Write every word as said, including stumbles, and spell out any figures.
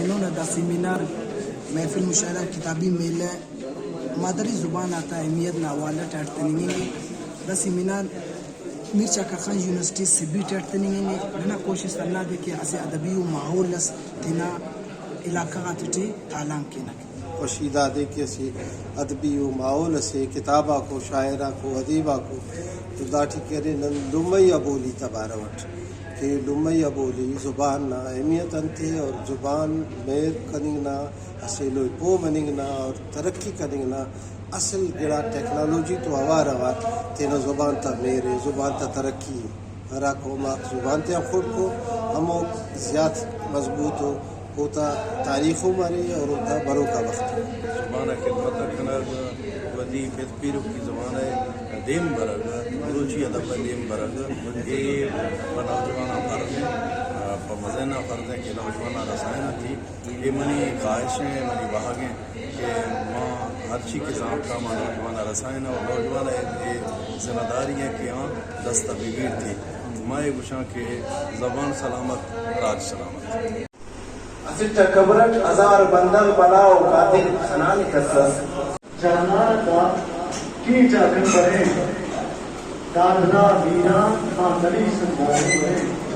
اینو نا دا سیمینار، محفل مشاعرہ، کتابی میلہ مادری زبان آتا اہمیت نا حوالہ ٹی اڈ تننگ انگ ءِ۔ دا سیمینار میر چاکر خان یونیورسٹی سبی ٹی اڈ تننگ انگ ءِ۔ ننا کوشست ہندادے کہ اسہ ادبی ءُ ماحول اس تینا علاقہ غاتیٹی تالان کینہ۔ خوشی دادے کہ اسہ ادبی ءُ ماحول اسے، کتاب آکو، شاعر آکو، ادیب آکو، تو داٹی کہ ارے نن لمئی آ بولی تا بارو اٹ کہ لمئی آ بولی زبان نا اہمیت انتے اور زبان مہر کننگ نا، اسہ ایلو ءِ پہہ مننگ نا اور ترقی کننگ نا اصل گڑا ٹیکنالوجی تو اوار اوار تینا زبان تا مہر ءِ، زبان تا ترقی ءِ۔ ہرا قوم آک زبان تیان خڑک ءُ، ہموک زیات مضبوط ءُ، اوتا تاریخ ہم ارے اور اوتا بروک آ وخت۔ زبان ءِ خدمت ءِ کنگ ودی پت پیرکی زبان ءِ دیم برگ، بلوچی ادب ءِ دیم برگ، اے پہ نوجوان آ فرض ءِ، پہ مزن آ فرض ءِ کہ نوجوان آ رسائن آتے۔ اے منی خواہش ءِ، منی واہگ ءِ کہ ما ہرچی کہ زانت آ ما نوجوان آ رسائنہ اور نوجوان ءِ اے ذمہ داری ءِ کہ آن دست آ بگیر تے۔ ما اے گوشاں کہ زبان سلامت، راج سلامت۔ اسٹ آ قبر اٹ ہزار بندغ بلا و قاتل خنانے کسس۔ جانان تا کیچ آ کن برے، دادنا ویران خان علی سنگاری برے۔